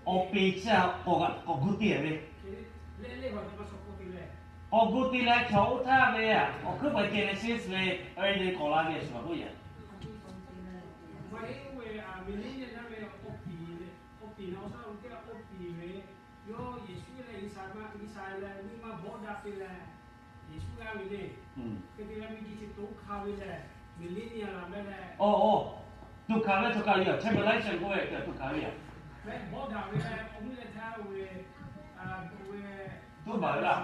Awˬ peˍ chi a k'awꞈ gu te ve, k'awꞈ gu te leh chaw oˇ htaˇ ve awˬ hkuiˉ puiˍ Genesis ve a ve k'awꞈ la ve a shuˍ a k'oˆ yaꞈ. Yeˍsuˆ leh G'uiˬsha leh nyiˇ maˇ bawˆ daꞈ te leh, Yeˍsuˆ g'aˇ ve le. Hk'e te leh miˬguiˬ chi to hkanˍ ve lehˬ, miˬguiˬ nyi a laˬ mehˍ leh, o, o, to hkanˍ ve chaw kaꞈ ve yoˬ. Tribulation k'oˆ ve htaꞈ to hkanˍ ve yoˬ. Mehˍ bawˆ daꞈ ve leh awˬ mvuhˇ leh htaˇ ve, ve, tuˉ baˬ ve laˇ.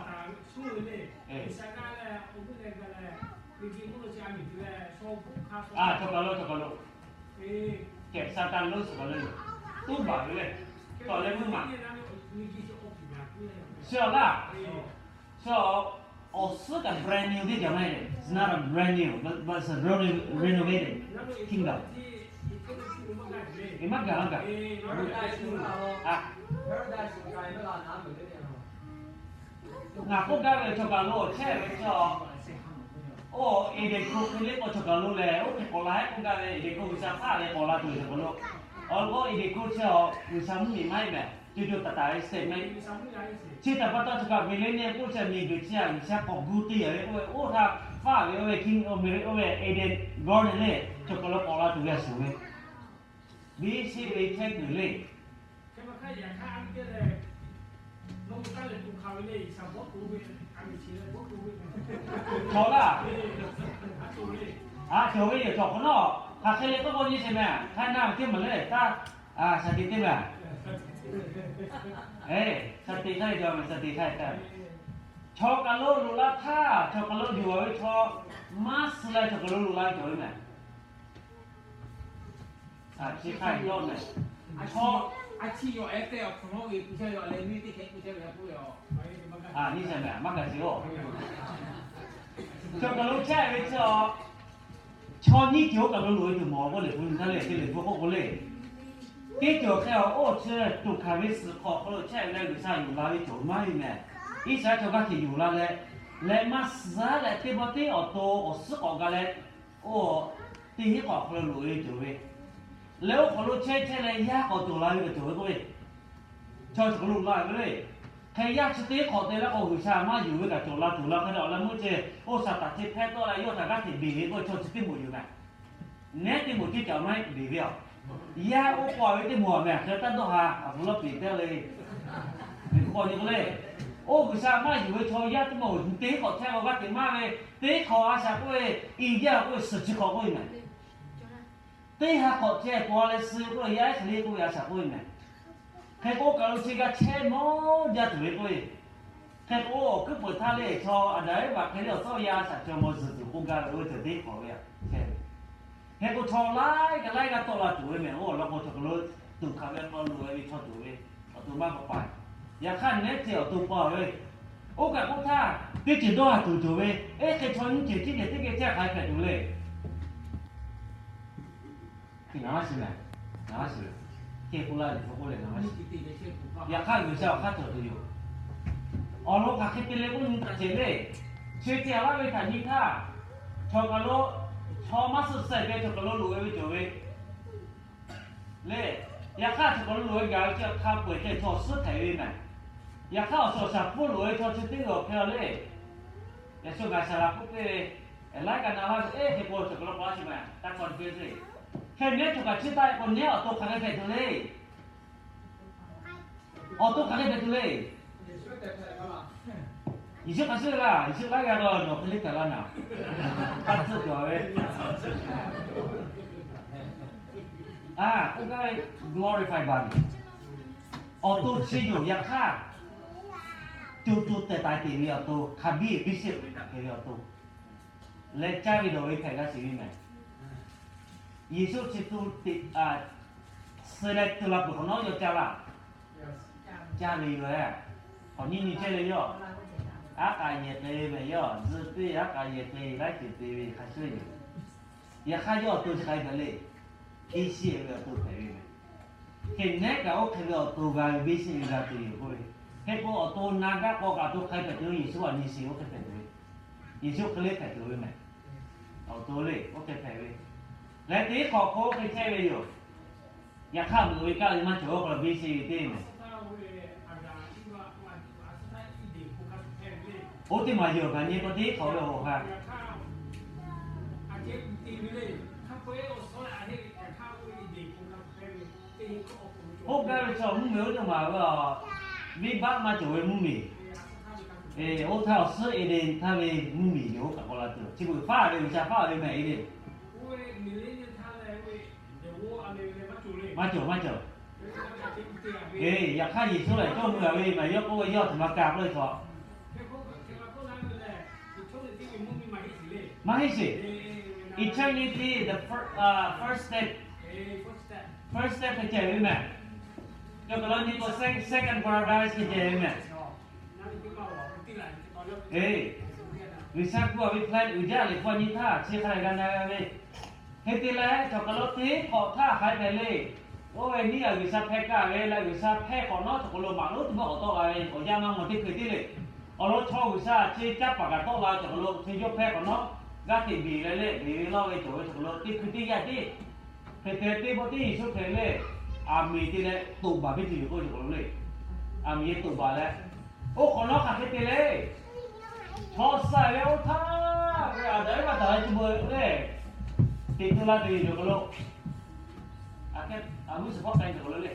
Suˉ ve le. G'uiˬsha g'aˇ leh awˬ mvuhˇ leh ga leh, miˬguiˬ mvuhˇ lo chi a miˬ te leh, chaw hk'oˆ hkanˍ chaw, a, chaw kaˬ lo, chaw kaˬ lo, kehˬ Saˍtanˍ lonˉ chaw kaˬ lo yoˬ. Tuˉ baˬ ve le. Tawˍ leh mvuhˇ maˬ. Chi awˬ laˇ. Chi awˬ suhˉ kaꞈ brand new teˇ jaˬ maˇ heˆ. It's not a brand new, but, but it's a reno-, renovated kingdom. Eˬ, maˇ gaˬ, maˇ gaˬ. Ngaˬ k'oˆ gaˇ ve chaw kaˬ lo awˬ chehˇ ve chaw, oˇ Eˍdenˍ hk'oˆ hk'e le k'o chaw kaˬ lo lehˬ, oˇ hk'e k'awꞈ la heˆ k'oˆ gaˇ ve, Eˍdenˍ hk'oˆ G'uiˬsha hpaˇ ve k'awꞈ la tuˬ ve chaw kaˬ lo. Awˬ lawn k'o Eˍdenˍ hk'oˆ chi awˬ G'uiˬsha mvuhˇmiˬ maˇ heˆ mehˍ. Co co taiˍ taiˍ ve state maˇ heˆ. Chi htaꞈ pa taw chaw kaˬ ve le ne k'oˆ chi miˬguiˬ chi a G'uiˬsha k'awꞈ gu te yaꞈ ve k'oˆ ve, oˇ htaˇ hpaˇ ve oˇ ve king, oˇ ve Eˍdenˍ garden le, chaw kaˬ lo k'awꞈ la tuˬ ve a shuˍ ve, biˇ sheˆ ve chehˇ kuiˬ le. Chaw laˇ. A cawˬ ve yoˬ, cawˬ hk'awꞈ nawˉ hk'aˬ hk'e le k'oˆ k'o nyi sheˍ mehˍ. Hk'aˬ naˆ teˇ maˬ le taˇ, shaˍ tiꞈ teˇ maˬ. Shaˍ tiꞈ hk'aˇ le cawˬ mehˍ, shaˍ tiꞈ hk'aˇ le. Chaw kaˬ lo loꞈ la htaˇ, chaw kaˬ lo yuˬ a ve chaw maˇ suh leh chaw kaˬ lo loꞈ la ve cawˬ ve mehˍ. Chi hk'aˇ yawˇ mehˍ. Chaw, a chi yawˬ ehˉ tehꞈ awˬ hk'awꞈ nawˉ ve ku chehˇ ve, a leh miˇ teˇ hkeh ku chehˇ ve k'oˆ ve a. Nyi sheˍ mehˍ, maˇ gaˬ sheˍ oˬ. Chaw kaˬ lo chehˇ ve chi a, chaw nyiˇ ceuˬ oˇ kaˬ lo loꞈ ve tuˬ mawˬ k'oˆ lehˬ, hpu nyi htaˇ le, te lehˬ bvuhꞈ k'oˆ k'o le. Teˇ ceuˬ hk'e a, oˇ chi tuꞈ hkanˍ ve suhˍ hk'awꞈ hk'aw lo chehˇ ve leh G'uiˬsha yuˬ la ve cawˬ maˇ heˆ mehˍ. Iˉsaˍreˍlaˆ chaw g'aˇ hteꞈ yuˬ la leh, leh maˇ suh leh teˇ pawˆ teˇ awˬ to awˬ suhˉ k'awꞈ ga leh, oˇ teˇ hinˉ hk'awꞈ hk'aw lo loꞈ ve cawˬ ve, leh oˇ hk'aw lo chehˇ chehˇ leh yaˇ k'awꞈ cawˬ la ve kaꞈ cawˬ ve k'oˆ ve, chaw cawˬ lo la ve le. Hk'e yaˇ chi teˇ hk'awꞈ te laˇ k'o G'uiˬsha maˇ yuˬ ve kaꞈ cawˬ la tuˬ la hk'e le, awˬ leh meuˇ ceh oˇ Saˍtanˍ chi hpehˇ tawˆ leh yawˇ htaꞈ g'aˇ hteꞈ beˬ ve k'oˆ ve chaw chi teˇ moˍ yoˬ mehˍ. Nehˉ teˇ moˍ teˇ caꞈ maˇ heˆ beˬ ve a. Yaˇ oˇ k'oˆ a ve teˇ moˍ a mehˍ, hk'e taˇ dawˇ ha a hpu lawˉ peꞈ teˇ le. K'awꞈ nyi k'o le, oˇ G'uiˬsha maˇ yuˬ ve chaw yaˇ teˇ moˍ teˇ hk'awꞈ chehˇ k'o g'aˇ hteꞈ maˇ ve, teˇ hk'awꞈ a shaꞈ k'oˆ ve, India k'oˆ ve suhˍ chi hk'awꞈ k'oˆ ve mehˍ. Teˇ ha hk'awꞈ ceh paw leh suh k'oˆ ve, yaˇ ehˉ hk'e le k'oˆ ve a shaꞈ k'oˆ ve mehˍ. Hk'e k'o kaˬ lo chi g'a chehˇ mawˇ jaˇ tuˬ ve k'oˆ ve. Hk'e k'o awˬ hkuiˉ peuˍ htaˇ le chaw Aˍdanˍ Eˇvaꞈ hk'e le awˬ tcuhˉ awˬ yanˇ a shaꞈ chaw mawˇ zuhˬ tuˬ k'oˆ gaˇ ve oˇ ve ceh teˇ hk'awꞈ ve a chehˇ ve. Hk'e k'o chaw laiˉ kaꞈ laiˉ g'aˇ tawˆ la tuˬ ve mehˍ. Oˇ awˬ lawn k'o chaw kaˬ lo tuꞈ hkanˍ ve hk'aw lo loꞈ e ve chaw tuˬ ve awˬ to maˇ k'awꞈ pa. Yaꞈ hk'aˇ nehˉ ceh awˬ to pa ve. Oˇ kaꞈ k'oˆ htaˇ teˇ ceuˬ dawˇ ha tuˬ cawˬ ve, ehˉ hk'e chaw nyiˇ ceuˬ tiˉ ceh teˇ geh chehˇ hk'aˬ hk'e hpehꞈ tuˬ le. Hk'e ngaˬ maˇ shiˍ mehˍ, ngaˬ maˇ shiˍ. Hk'e k'oˆ laˇ ve k'oˆ leh ngaˬ maˇ shiˍ. Yaꞈ hk'aˇ G'uiˬsha awˬ hk'aˇ cawˬ tuˬ yoˬ. Awˬ lawn hk'aˬ hk'e te le k'oˆ nyi taꞈ cehˬ le. Chi te a laˇ ve htaꞈ nyi htaˇ, chaw kaˬ lo, chaw maˇ suh suh ve chaw kaˬ lo loꞈ e ve cawˬ ve le. Yaꞈ hk'aˇ chaw kaˬ lo loꞈ e gaˬ ve chi hk'a peu-eˬ ceh chaw suhˉ hpehꞈ ve mehˍ. Yaꞈ hk'aˇ awˬ suhˍ awˬ shaˍ hpfuhˇ loꞈ e chaw chi teˇ g'aˇ awˬ hk'e a le. Yaꞈ shu ngaˬ shaˍ laꞈ k'oˆ piˇ ve, laiˉ kaꞈ na laˇ ve, ehˉ hk'e k'o chaw kaˬ lo k'awꞈ laˇ chi mehˍ, taˇ k'awꞈ piˇ ve. Hk'e nehˉ chaw kaˬ chi taˇ k'o nehˉ awˬ to hk'aˬ hk'e hpehꞈ tuˬ le. Awˬ to hk'aˬ hk'e hpehꞈ tuˬ le. Yeˍsuˆ hk'a shuˍ laˇ, Yeˍsuˆ laiˉ g'aˇ k'o nawˬ hk'e le hpehꞈ laˇ naˍ. Taˇ tcuhˆ cawˬ ve. A, k'oˆ gaˇ ve glorify body. Awˬ to chi yoˬ. Yaꞈ hk'aˇ co co taiˍ taiˍ te ve awˬ to, hk'a biˇ biˇ sheˆ ve kaꞈ hpehꞈ ve awˬ to leh caˇ ve dawˬ ve hpehꞈ g'a shiˍ ve mehˍ. Yeˍsuˆ chi tu teꞈ a, suh leh tu la peuˬ hk'awꞈ nawˉ yawˇ caˇ laˇ. Caˇ ve yoˬ. Hk'awꞈ nyiˇ nyi chehˇ le yawˇ. Aˉ k'aꞈ yehˬ k'ai ve mehˍ yawˇ. Tzuhꞈ teˇ aˉ k'aꞈ yehˬ k'ai laiˉ ceuˬ te ve hk'a shuˍ yoˬ. Yaꞈ hk'aˇ yawˇ awˬ to chi hk'aˬ hk'e hpehꞈ le. Biˇ sheˆ ve awˬ to hpehꞈ ve mehˍ. Hk'e nehˉ kaꞈ oˇ hk'e ve awˬ to g'a ve biˇ sheˆ ve g'a te yoˬ k'oˆ ve. Hk'e k'o awˬ to na gaˇ k'aw kaꞈ awˬ to hk'aˬ hk'e hpehꞈ tuˬ, Yeˍsuˆ a nyi sheˍ oˇ hk'e hpehꞈ tuˬ ve. Yeˍsuˆ hk'e le hpehꞈ tuˬ ve mehˍ. Awˬ to le oˇ hk'e hpehꞈ ve. Leh teˇ hk'awꞈ hk'o oˇ hk'e chehˇ ve yoˬ. Yaꞈ hk'aˇ meuꞈ ve kaˇ ve maˇ cawˬ k'o la ve se ve teˇ mehˍ. Oˇ teˇ maˬ yawˬ kaꞈ nyi k'o teˇ hk'awꞈ ve awˬ hk'aw. Oˇ gaˇ ve chaw mvuhˇmiˬ oˇ teˇ maˬ ve a, venˇbaˆ maˇ cawˬ ve mvuhˇmiˬ. Oˇ htaˇ awˬ suhˉ Eˍdenˍ htaˇ ve mvuhˇmiˬ yoˬ kaꞈ k'awꞈ la tuˬ chi beuꞈ faˉ ve G'uiˬsha faˉ ve mehˍ Eˍdenˍ. Maˇ cawˬ, maˇ cawˬ. Eˬ, yaꞈ hk'aˇ Yeˍsuˆ lehˬ cawˇ mui a ve maˬ yawˇ k'oˆ ve yawˇ htaꞈ maˇ ka k'oˆ ve htaꞈ maˇ heˆ sheˍ. Eternity, the fir-, uh, first step. First step hk'e ceh ve mehˍ. Cawˬ kaˬ lo nyi k'o second paradise hk'e ceh ve mehˍ. Eˬ, G'uiˬsha kuˬ a ve plan uiˍ jaˇ leh hpu nyi htaˇ chi hk'a g'a na g'a ve. Hk'e te leh cawˬ kaˬ lo teˇ hk'awꞈ htaˇ hk'aˬ hk'e hpehꞈ le. Oˇ ve nyiˇ a G'uiˬsha hpehˇ kaˇ ve leh G'uiˬsha hpehˇ hk'awꞈ nawˉ cawˬ kaˬ lo maˍ lonˉ teˇ maˇ k'awꞈ tawˆ la ve awˬ yanˇ maˇ mawˬ teˇ hkui teˇ le. Awˬ lawn chaw G'uiˬsha chi caˇ paˍ kaꞈ tawˆ la cawˬ kaˬ lo chi yawˇ hpehˇ hk'awꞈ nawˉ g'aˇ hteꞈ beˬ leh le beˬ ve lawˇ ve cawˬ ve cawˬ kaˬ lo teˇ hkui teˇ yanˇ tiˉ hk'e te teˇ pawˆ teˇ Yeˍsuˆ Hkriꞈ le, aˬ miˍ te leh toꞈ baˬ piˇ tuˬ yoˬ k'oˆ ve cawˬ kaˬ lo le. Aˬ miˍ ye toꞈ baˬ leh, oˇ hk'awꞈ nawˉ hk'aˬ hk'e te le. Chaw suh ve oˇ htaˇ ve Aˍdanˍ Eˇvaꞈ taˍ ve chi beuꞈ le, teꞈ tu la tuˬ yoˬ cawˬ kaˬ lo. G'uˇ suhˍ hpawˇ k'ai cawˬ kaˬ lo le.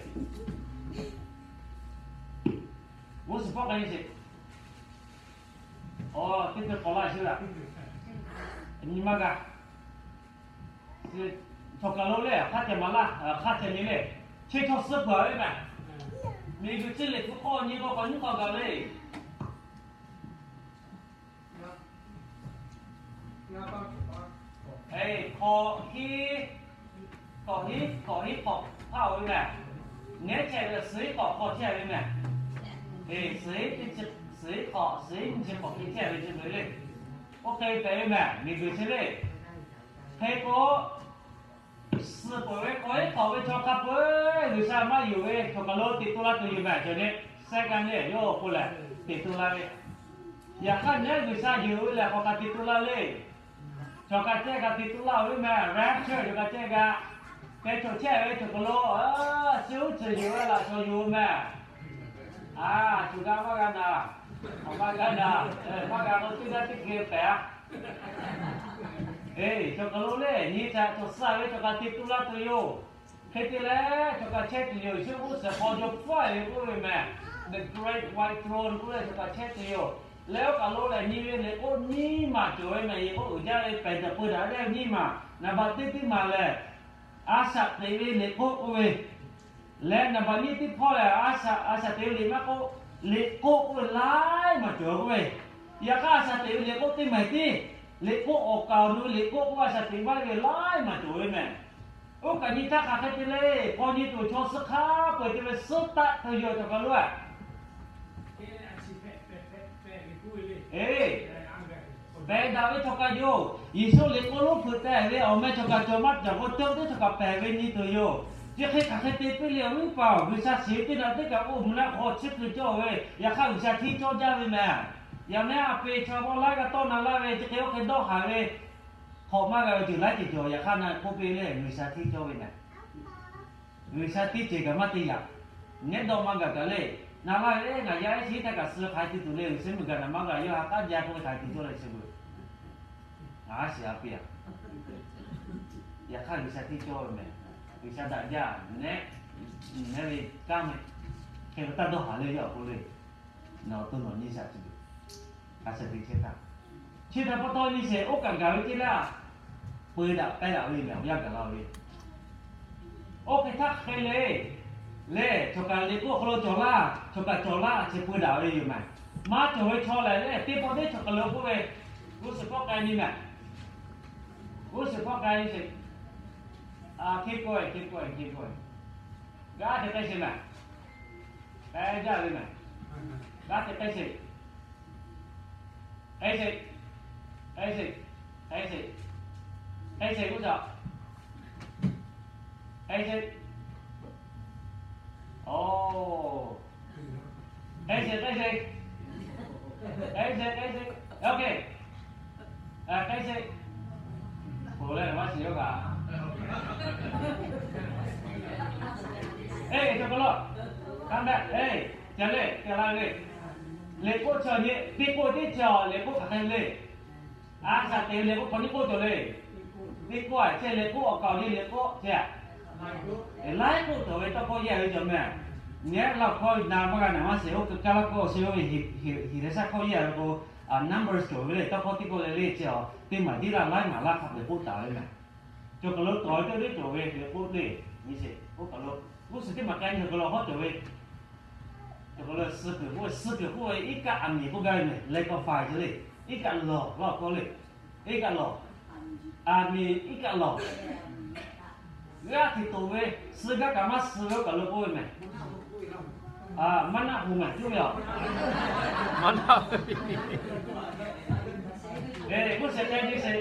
G'uˇ suhˍ hpawˇ k'ai sheˍ. Aw, teˇ hkui k'awꞈ laˇ sheˍ laˬ. Nyi maˇ g'a. Cawˬ kaˬ lo le, hk'aˇ ceh maˍ laˇ, hk'aˇ ceh nyi le. Chi chaw suh peuˬ ve mehˍ. Miˬguiˬ chi liꞈ hpu hk'aw nyi k'o k'awꞈ nyiˉ k'awꞈ gaˬ le. Hkawꞈ hiˉ, hkawꞈ hiˉ, hkawꞈ hiˉ hk'awꞈ hk'aˇ oˬ ve mehˍ. Nehˉ chehˇ ve suh hiˉ hk'awꞈ hk'aw chehˇ ve mehˍ. Suh hiˉ, suh hiˉ hk'awꞈ, suh hiˉ nyiˇ chi hk'awꞈ hk'e chehˇ ve chi beuꞈ le. Oˇ hk'e hpehꞈ ve mehˍ, miˬguiˬ chi le. Hk'e k'o, suh peuˬ ve hk'awꞈ hiˉ hk'awꞈ ve chaw hk'a peu-eˬ G'uiˬsha maˇ yonˍ ve cawˬ kaˬ lo teꞈ tu la tuˬ yoˬ mehˍ. Cawˬ nyi second le yawˇ k'oˆ leh teꞈ tu la ve. Yaꞈ hk'aˇ nehˉ G'uiˬsha yonˍ ve lehˬ k'awꞈ kaꞈ teꞈ tu la le. Cawˬ kaˬ cehˇ kaꞈ teꞈ tu laˇ ve mehˍ. Rapture cawˬ kaˬ cehˇ kaꞈ, hk'e cawˬ chehˇ ve cawˬ kaˬ lo, suh uˉ tcuhˍ yoˬ ve laꞈ shawˍ yoˬ mehˍ. A, shu g'a maˇ g'a naˍ, maˇ g'a naˍ, maˇ g'a k'o teˇ g'aˇ teˇ geh pehˍ a. Eˬ, cawˬ kaˬ lo le nyi htaꞈ cawˬ suh ve cawˬ kaˬ te�ِ tu laˇ tuˬ yoˬ. Hk'e te leh cawˬ kaˬ chehˇ tuˬ yoˬ. Yeˍsuˆ g'uˇ suhˍ hk'aw jaw pfuhˇ ve k'oˆ ve mehˍ, the great white throne k'oˆ leh cawˬ kaˬ chehˇ tuˬ yoˬ. Leh oˇ kaˬ lo lehˬ nyi ve liꞈ k'oˆ nyiˇ maˬ cawˬ ve mehˍ. Yeˍsuˆ uiˍ jaˇ ve pehˬ daꞈ peu daꞈ ve nyiˇ maˬ, naˍ baꞈ teˇ teˇ maˬ lehˬ, a shaꞈ teꞈ ve liꞈ k'oˆ k'oˆ ve, leh naˍ baꞈ nyiˇ teˇ hpawˇ lehˬ, a shaꞈ, a shaꞈ teꞈ ve liꞈ maˇ k'oˆ, liꞈ k'oˆ k'oˆ ve laiˉ maˬ cawˬ k'oˆ ve. Yaꞈ hk'aˇ a shaꞈ teꞈ ve liꞈ k'oˆ teˇ maˬ teˇ, liꞈ k'oˆ awˬ kaˍ awˬ nu ve liꞈ k'oˆ k'oˆ ve a shaꞈ teꞈ maˇ ve laiˉ maˬ cawˬ ve mehˍ. Oˇ kaꞈ nyi htaˇ hk'aˬ hk'e te le, hk'aw nyi tuˬ chaw suh hk'a peu-eˬ te ve suhˉ taˆ tuˬ yoˬ cawˬ kaˬ lo a. Eˬ, pehˬ daꞈ ve cawˬ kaˬ yoˬ. Yeˍsuˆ liꞈ k'oˆ lonˉ hpeuꞈ tehꞈ ve awˬ meh cawˬ kaˬ cawˬ maˇ cawˬ k'o, cawˇ teˇ cawˬ kaˬ pehˬ ve nyi tuˬ yoˬ. Chi hk'e hk'aˬ hk'e te piˇ le awˬ viˉ paˍ-oˬ, G'uiˬsha shiˍ ve teˇ naꞈ teˇ kaꞈ k'o mvuhˬ naˆ hk'aw chi hkui cawˇ ve, yaꞈ hk'aˇ G'uiˬsha hteˇ cawˇ jaˇ ve mehˍ. Yaꞈ mehˉ a pe chaw vawˇ laiˉ g'a tawˇ na laˇ ve chi hk'e oˇ hk'e dawˇ haˍ ve, hk'awꞈ maˇ g'a ve ceuˬ laiˉ ceuˬ cawˬ, yaꞈ hk'aˇ na k'oˆ piˇ le G'uiˬsha hteˇ cawˇ ve mehˍ. G'uiˬsha teˇ ceuˬ kaꞈ maˇ te yaꞈ. Nehˉ dawˇ maˇ gaˬ kaꞈ le. Na laˇ ve, ngaˬ yaˇ ehˉ chi htaˇ kaꞈ suh hk'aˬ hk'e te tuˬ le, G'uiˬsha mvuhˇmiˬ gaˬ naˍ maˇ g'a, yawˇ ha k'aˉ jaˇ k'oˆ ve hk'aˬ hk'e te cawˇ leh suh ve. Ngaˬ ha shiˍ a piˇ a. Yaꞈ hk'aˇ G'uiˬsha hteˇ cawˇ ve mehˍ. G'uiˬsha daꞈ jaˇ nehˉ, nehˉ ve kanˉ meh, hk'e ve taˇ dawˇ haˍ le yawˇ awˬ hk'aw le. Nawˬ to nawˬ nyi shaˍ tuˬ yoˬ. Hk'a shaˍ te chehˇ htaˇ, chi htaꞈ pa taw nyi sheˍ. Oˇ kaꞈ gaˬ ve teˇ laˇ, peu daꞈ pehˇ daꞈ ve mehˍ, awˬ yanˇ gaˬ la ve. Oˇ hk'e htaˇ hk'e le, lehˬ cawˬ kaˬ liꞈ k'oˆ hk'aw lo cawˬ laˇ, cawˬ kaˬ cawˬ laˇ chi peu daꞈ ve yoˬ mehˍ. Maˇ cawˬ ve chaw lehˬ le, teˇ pawˆ teˇ cawˬ kaˬ lo k'oˆ ve, g'uˇ suhˍ hpawˇ k'ai nyi mehˍ. G'uˇ suhˍ hpawˇ k'ai nyi sheˍ. Hteˇ k'oˆ e, hteˇ k'oˆ e, hteˇ k'oˆ e. G'aˇ hteꞈ k'ai sheˍ mehˍ. K'ai jaˇ ve mehˍ. G'aˇ hteꞈ k'ai sheˍ. K'ai sheˍ. K'ai sheˍ. K'ai sheˍ. K'ai sheˍ g'uˇ suhˍ. K'ai sheˍ. Oˇ, k'ai sheˍ, k'ai sheˍ. K'ai sheˍ, k'ai sheˍ. Ok. K'ai sheˍ. K'oˬ leh maˇ shiˍ yawˇ kaꞈ. Come back. Ca le, ca la le. Liꞈ k'oˆ chi nyi, teˇ k'oˆ teˇ ca, liꞈ k'oˆ hk'aˬ hk'e le. A shaꞈ teꞈ ve liꞈ k'oˆ hk'aw nyi k'oˆ cawˬ le. Teˇ k'oˆ a chehˇ liꞈ k'oˆ awˬ kaˍ awˬ le liꞈ k'oˆ chehˇ. Laiˉ k'oˆ cawˬ ve tawˇ hkawˇ yaˇ ve cawˬ meh. Nyi laˇ hkawˇ na maˇ g'a naˬ maˇ sheˍ, oˇ hk'e kaˇ laˇ k'oˆ awˬ sheˍ ve, Heˍ hehˍ Hkriꞈ shaˉ hkawˇ yaˇ ve k'o, Numbers cawˬ ve le, tawˇ hkawˇ teˇ k'oˆ le le chehˇ a, teˇ maˬ diˉ laˇ laiˉ maˬ laˇ hk'a peu-eˬ k'oˆ taˍ ve meh. Cawˬ kaˬ lo tawˍ ve teˇ teˇ cawˬ ve liꞈ k'oˆ le, nyi sheˍ, oˇ kaˬ lo, g'uˇ suhˍ teˇ maˬ k'ai nyi cawˬ kaˬ lo hawˉ cawˬ ve, cawˬ kaˬ lo suh kuiˬ k'oˆ ve, suh kuiˬ k'oˆ ve iˉ kaˆ aˬ miˍ k'oˆ gaˇ ve meh, lake of fire le, iˉ kaˆ lawˬ laˇ k'oˆ le, iˉ kaˆ lawˬ, aˬ miˍ iˉ kaˆ lawˬ. G'aˇ hteꞈ toꞈ ve, suh gaˇ kaꞈ maˇ suh ve oˇ kaˬ lo k'oˆ ve meh. Maˇ naˆ hoꞈ maˬ cuˇ ve a. G'uˇ suhˍ k'ai nyi sheˍ.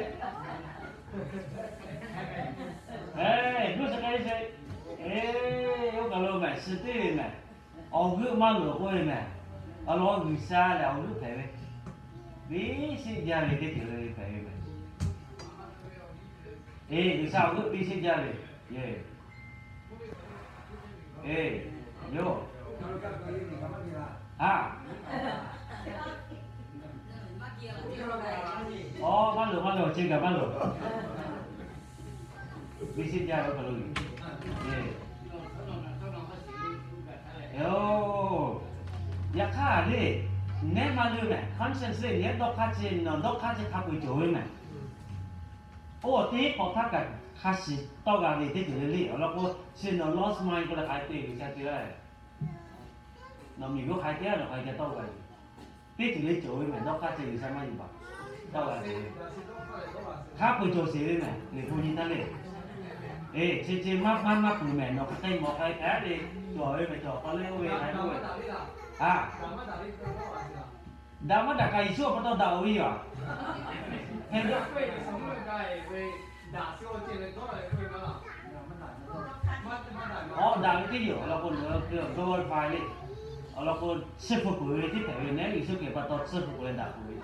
G'uˇ suhˍ k'ai nyi sheˍ. Oˇ kaˬ lo meh suh teˇ ve meh. Awˬ g'euˆ maˇ loˍ k'oˆ ve meh. Awˬ lawn G'uiˬsha lehˬ awˬ g'euˆ hpehꞈ ve, biˇ sheˆ jaˇ ve teˇ ceuˬ le hpehꞈ ve meh. Eˬ, G'uiˬsha awˬ g'euˆ biˇ sheˆ jaˇ ve. Eˬ, yoˬ. A, aˬ, maˇ loˍ maˇ loˍ, chi kaꞈ maˇ loˍ. Biˇ sheˆ jaˇ ve oˇ kaˬ lo yoˬ. Oˬ, yaꞈ hk'aˇ le, nehˉ maˇ leuˆ meh, conscience le, nehˉ dawˇ hk'aˇ chi, nawˬ dawˇ hk'aˇ chi hk'a peu-eˬ cawˬ ve meh. Oˇ teˇ hk'awꞈ htaˇ kaꞈ hk'a shiˍ tawˆ g'a ve teˇ ceuˬ le le. Awˬ lawn k'o, chi nawˬ lost mind k'oˆ leh k'ai te G'uiˬsha te la. Nawˬ miˬguiˬ hk'ai te a, nawˬ k'ai te tawˆ g'a ve teˇ ceuˬ le cawˬ ve meh. Dawˇ hk'aˇ ceh G'uiˬsha maˇ yuˬ baˬ, tawˆ g'a ve hk'a peu-eˬ cawˬ sheˍ ve meh. Liꞈ hpu nyi htaˇ le, eˬ, chi chi maˇ maˇ maˇ peuˬ meh. Nawˬ hk'aˬ hk'e mawˬ k'ai hpehꞈ le, cawˬ ve meh, cawˬ k'aw le oˇ ve hk'a k'oˆ ve. A, daꞈ maˇ daꞈ kaꞈ Yeˍsuˆ awˬ pa taw daꞈ-oˬ ve yoˬ. Awˬ daꞈ ve teˇ yoˬ. Awˬ lawn k'o, glorify le. Awˬ lawn k'o, tsuhˇ hpu peuˬ ve teˇ hpehꞈ ve, nehˉ Yeˍsuˆ Hkriꞈ pa taw tsuhˇ hpu peuˬ leh daꞈ peuˬ ve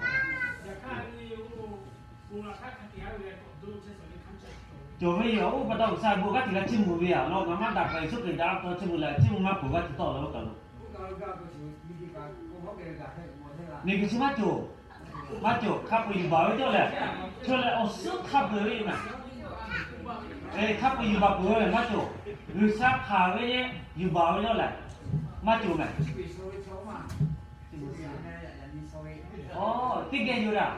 cawˬ ve yoˬ. Oˇ pa taw G'uiˬsha bon g'aˇ hteꞈ g'a chiˇ mvuh ve a. Awˬ lawn ngaˬ maˇ daꞈ kaꞈ Yeˍsuˆ Hkriꞈ daꞈ pa taw chiˇ mvuh leh, chiˇ mvuh maˇ peuˬ g'aˇ hteꞈ tawˆ la oˇ kaˬ lo. Miˬguiˬ chi maˇ cawˬ, maˇ cawˬ, hk'a peu-eˬ yuˬ baˬ ve cawˬ lehˬ, chaw lehˬ awˬ suhˉ hk'a peu-eˬ ve meh. Hk'a peu-eˬ yuˬ baˬ peuˬ ve maˇ cawˬ. G'uiˬsha hpanˍ ve yehˬ yuˬ baˬ ve cawˬ lehˬ, maˇ cawˬ meh. Oˇ, teˇ geh yoˬ laˇ.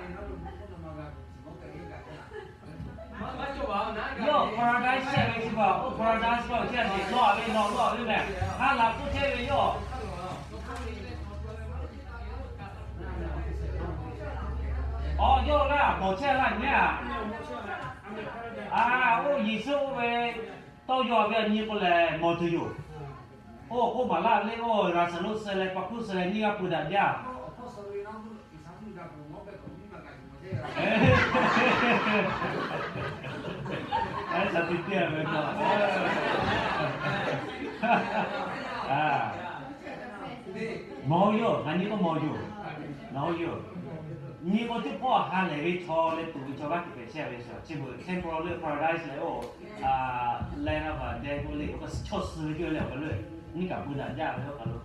Yawˇ paradise chehˇ ve chi beuꞈ, oˇ paradise k'oˆ chehˇ ve, lawˇ ve lawˇ, lawˇ ve meh. Ha laꞈ k'oˆ chehˇ ve yawˇ. Awˬ, yawˇ laˇ, mawˬ chehˇ laˇ nyi a. A, oˇ Yeˍsuˆ oˇ ve tawˇ yaw ve a nyi k'o lehˬ mawˬ tuˬ yoˬ. Oˇ k'oˆ maˍ laˇ le, oˇ Laˍzaˍruˆ suh leh, pa hkuˇ suh leh, nyiˇ g'aˇ peu daꞈ jaˇ. Mawˬ yoˬ, ngaˬ nyi k'o mawˬ yoˬ. Nawˬ hui yoˬ. Nyi k'o teˇ pawˆ ha lehˬ ve chaw leh tuˬ ve chaw g'aˇ hteꞈ hpehꞈ chehˇ ve, chi beuꞈ temporal paradise leh oˇ land of death k'oˆ le, chaw suh ve cawˬ leh awˬ kaˬ lo nyiˇ kaꞈ peu daꞈ jaˇ ve oˇ kaˬ lo.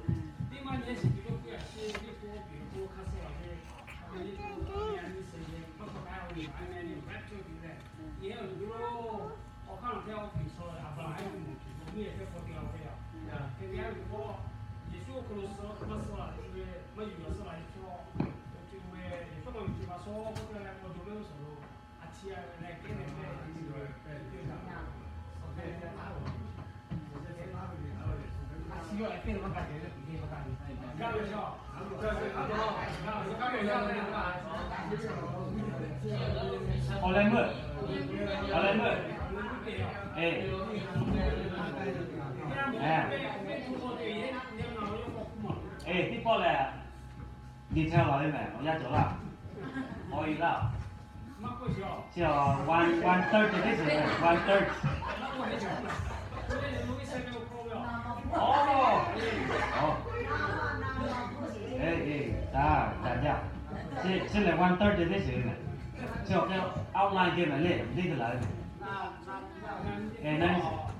Awˬ leh meuˇ, awˬ leh meuˇ, eˬ, eˬ, teˇ pawˆ lehˬ, detail laˬ ve meh, awˬ yanˇ cawˬ laˇ. Awˬ e laˇ. Chi one, one third teˇ ceuˬ, one third. Awˬ, awˬ, eˬ, eˬ, daꞈ, daꞈ jaˇ. Chi, chi lehˬ one third teˇ ceuˬ ve meh. Chi awˬ hk'e outline ceh meh le, teˇ ceuˬ laˬ ve meh. Eˬ, naˆ